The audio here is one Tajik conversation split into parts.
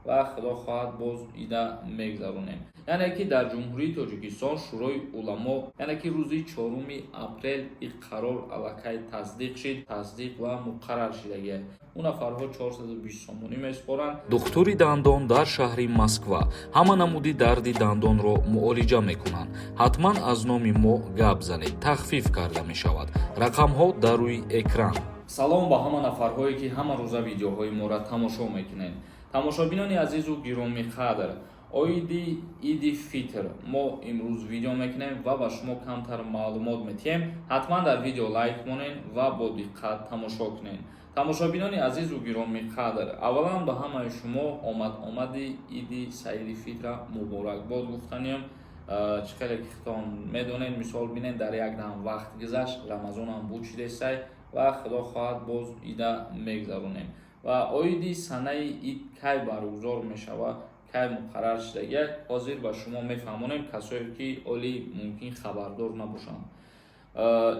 Ва худо хоҳад, боз ида мегзаронем. Яъне ки дар Ҷумҳурии Тоҷикистон Шӯрои уламо, яъне ки рӯзи 4 апрел ин қарор аллакай тасдиқ шид, тасдиқ ва муқаррар шидагия. Он нафарҳо 420 сомонӣ месупоранд. Духтури дандон дар шаҳри Москва ҳама намуди дарди дандонро муолиҷа мекунанд. Ҳатман аз номи мо гап занед, тахфиф карда мешавад. Рақамҳо дар рӯи экран. Салом ба ҳама нафарҳое, ки ҳама рӯза видеоҳои моро тамошо мекунед. Тамошобинони азизу гиромиқадр, оиди Иди Фитр мо имрӯз видео мекунем ва ба шумо камтар маълумот метиҳем. Ҳатман дар видео лайк монед ва бо диққат тамошо кунед. Тамошобинони азизу гиромиқадр, аввалан ба ҳамаи шумо омад омади Иди Саиди Фитра муборакбод гуфтаниям. Чӣ хеле ки худтон медонед, мисол бинед, дар як дам вақт гузашт, Рамазонам буд шидесай ва худо хоҳад, боз ида мегзаронем. Ва оиди санаи ид кай баргузор мешавад, кай муқаррар шидагия, ҳозир ба шумо мефаҳмонем, касое ки оли мумкин хабардор набошанд.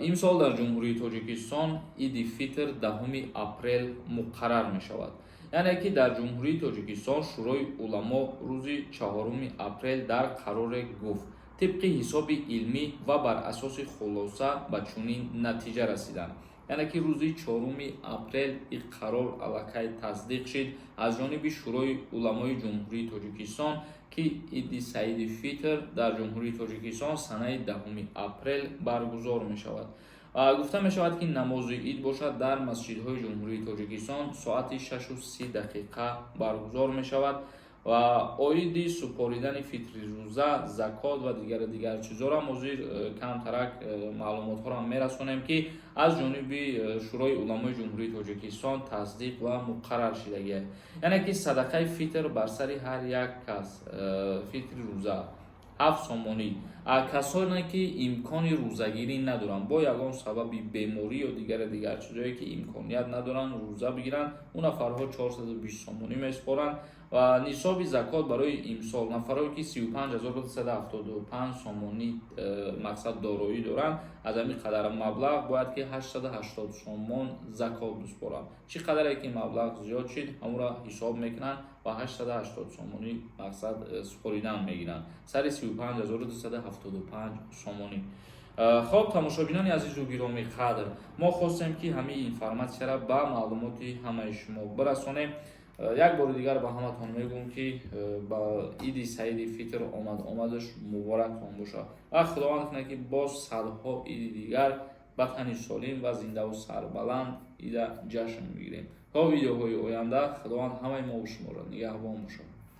Имсол дар Ҷумҳурии Тоҷикистон Иди Фитр 10 апрел муқаррар мешавад. Яъне ки дар Ҷумҳурии Тоҷикистон Шӯрои уламо рӯзи 4 апрел дар қароре гуфт: тибқи ҳисоби илмӣ ва бар асоси хулоса ба чунин натиҷа расиданд. Яъне ки рӯзи 4 апрел ин қарор аллакай тасдиқ шид аз ҷониби Шӯрои уламои Ҷумҳурии Тоҷикистон, ки Иди Саиди Фитр дар Ҷумҳурии Тоҷикистон санаи 10 апрел баргузор мешавад. Гуфта мешавад, ки намози ид бошад, дар масҷидҳои Ҷумҳурии Тоҷикистон соати 6:30 баргузор мешавад. Ва оиди супоридани фитри рӯза, закот ва дигару дигар чизҳоро ҳозир камтарак маълумотҳоро мерасонем, ки аз ҷониби Шӯрои уламои Ҷумҳурии Тоҷикистон тасдиқ ва муқаррар шидагия. Яъне ки садақаи фитр бар сари ҳар як кас фитри рӯза 7 сомонӣ. Касоне ки имкони рӯзагирӣ надоранд, бо ягон сабаби беморӣ ё дигари дигар чизое ки имконият надоранд рӯза бигиранд, он нафарҳо 420 сомонӣ месупоранд. Ва нисоби закот барои имсол, нафарое ки 35 275 сомонӣ мақсад дороӣ доранд, аз ҳамин қадар маблағ бояд ки 880 сомон закот биспоранд. Чӣ қадаре ки маблағ зиёд шид, ҳамонро ҳисоб мекунанд ва 880 сомонӣ мақсад супоридан мегиранд сари 35 275 сомонӣ. Хоб, тамошобинони азизу гиромӣ қадр, мо хостем, ки ҳамин информатсияро ба маълумоти ҳамаи шумо бирасонем. Як бори дигар ба ҳаматон мегӯм, ки ба Иди Саиди Фитр омад омадаш муборактон бошад ва Худованд кунад, ки боз садҳо иди дигар ба тани солим ва зиндаву сарбаланд ида ҷашн бигирем. То видеоҳои оянда Худованд ҳамаи мову шуморо нигаҳбон бошад.